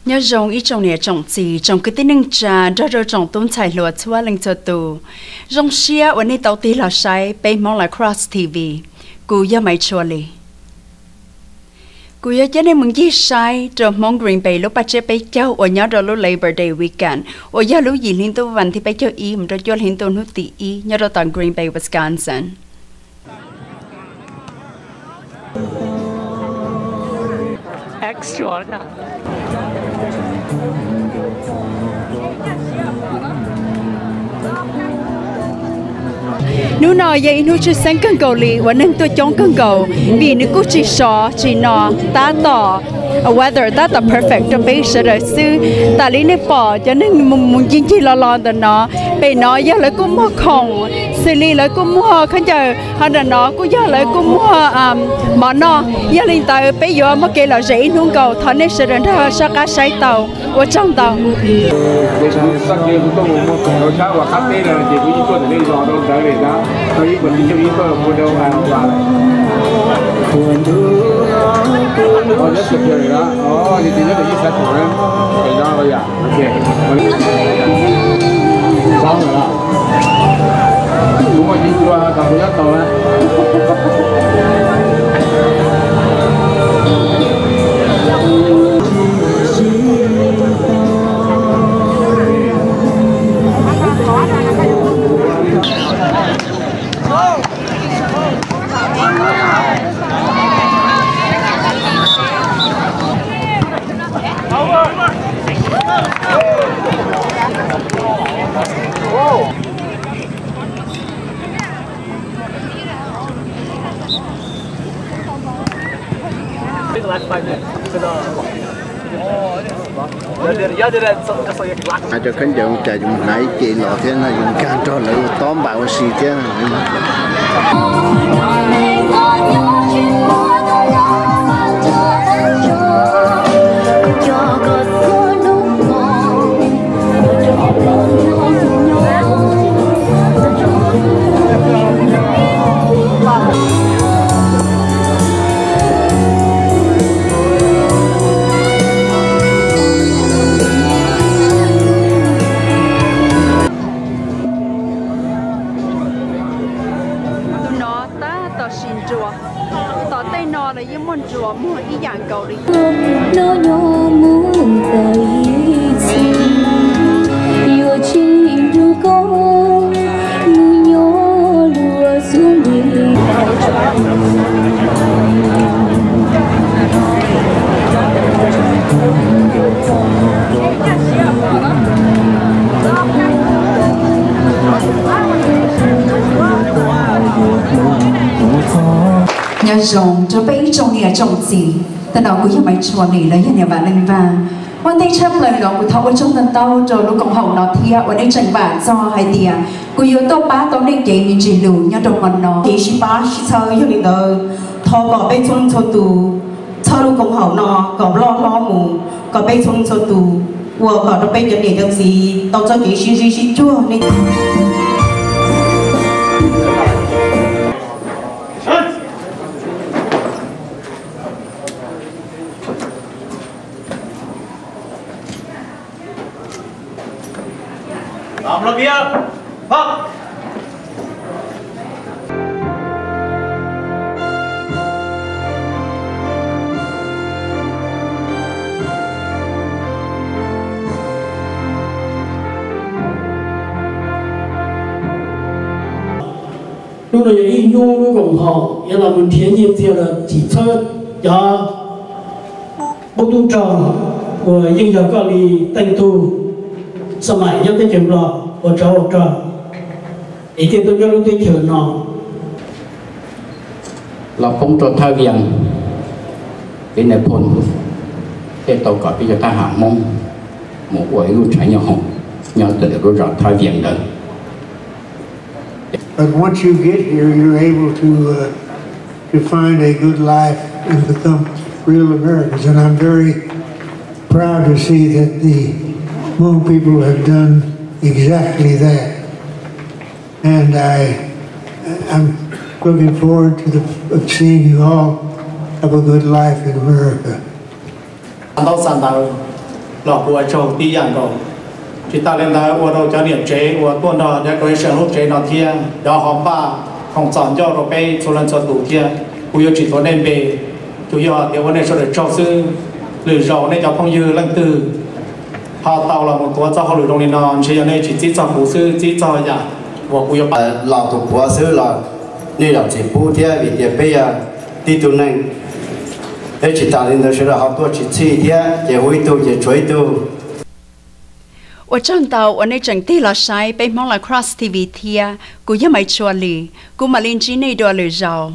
Nyob zoo ib tsoom niam tsoom txiv, tsoom kwv tij neej tsa nrog rau tsoom tub ntxhais hluas txhua leej txhua tus. Zoo siab uas nej tau tig los saib peb Hmoob Lacrosse T V. Kuv yog Maiv Tshua Lis. Kuv yuav coj nej mus ncig saib rau Hmoob Green Bay lub paj tsiab peb caug uas nyob rau lub Labor Day weekend uas yog lub yim hli ntuj vas thib peb caug ib mus rau cuaj hli ntuj hnub tim ib nyob rau tom Green Bay, Wisconsin. Hnub no yog ib hnub tshwj xeeb kawg nkaus li uas neeg tuaj coob kawg nkaus, vim nws kuj tsis sov tsis no, tab tom weather tab tom perfect rau peb sawv daws xwb. Tam li nej pom cov neeg mus ncig ncig los los ntawm no, pem no yog lawv kuj muag khoom, xws li lawv kuj muag khaub ncaws, ho nram no kuj yog lawv kuj muag mov noj. Yog li ntawd peb yuav muaj kev lom zem ib hnub nkaus, thov nej sawv daws nrog soj qab saib tau. Ua tsaug ntau. Hais cov khaub ncaws cas yus hnav ib ce los thiab no, yus nkag nrog lawv tob npas ua si thiab. Tus no tab tom sis nruas, tom tej no los yeej muaj nruas muag ib yam nkaus li. Nyob zoo rau peb ib tsoom niam tsoom txiv, tej no kuv yog Maiv Tshua Lis los yog niam Vam Leej Vaj. Ua ntej tshaj plaws los kuv thov ua tsaug ntau ntau rau lub koom haum no thiab uas nej tseem vam txog hais tias kuv yuav tuaj pab tau nej kev me ntsis lus nyob rau hmo no. Kev sib pab sib txhawb, yog li ntawd thov kom peb txhua leej txhua tus txhawb lub koom haum no kom loj hlob mus, kom peb txhua leej txhua tus ua kom rau peb cov niam cov txiv tau txoj kev sib ntsib sib cuag nej. Hnub no yog ib hnub lub koom haum yuav los mus nrhiav nyiaj txiag los tsim txhawb cov qub tub rog uas yeej yog koj li tej tug xab maim nyob teb chaws Nplog ua tsov ua rog es thiaj tuaj nyob lub teb chaws no los poob rau thawj vias peb nais phoo. Thiaj tau kom peb cov thab ham Hmoob mus ua ib lub tshav nyooj hoom nyob rau lub zos Thab Vias ntawd. But once you get here, you're able to, uh, to find a good life and become real Americans. And I'm very proud to see that the Hmong people have done exactly that. And I, I'm looking forward to the, of seeing you all have a good life in America. Ntaub xa ntawv los kuv ua tsaug tib yam nkaus. Tsis tas li ntawd ua rau cov niam tsev uas tuaj nrog cov graduation lub tsev no thiab cov ho npaj khoom txom ncauj rau peb txhua leej txhua tus thiab. Kuv yuav tsis tuav nej npe, tsuas yog tias ua nej sawv daws tsaug xwb. Lwm zaus nej cov phooj ywg leej twg ho tau los mus tuav txoj hauj lwm zoo li no, ntshe yog nej tsis txib txog kuv xwb, txib txog yam uas kuv yuav los tus puav xwb los nej zam txim pub thiab, vim tias peb yog tib tug neeg. Peb tsis tas li ntawd sawv daws ho tuaj tsis txhij thiab, ces hu ib tug ces tshuav ib tug. Ua tsaug ntau uas nej tseem tig los saib peb Hmoob Lacrosse T V thiab. Kuv yog Maiv Tshua Lis, kuv mam li ntsib nej dua lwm zaus.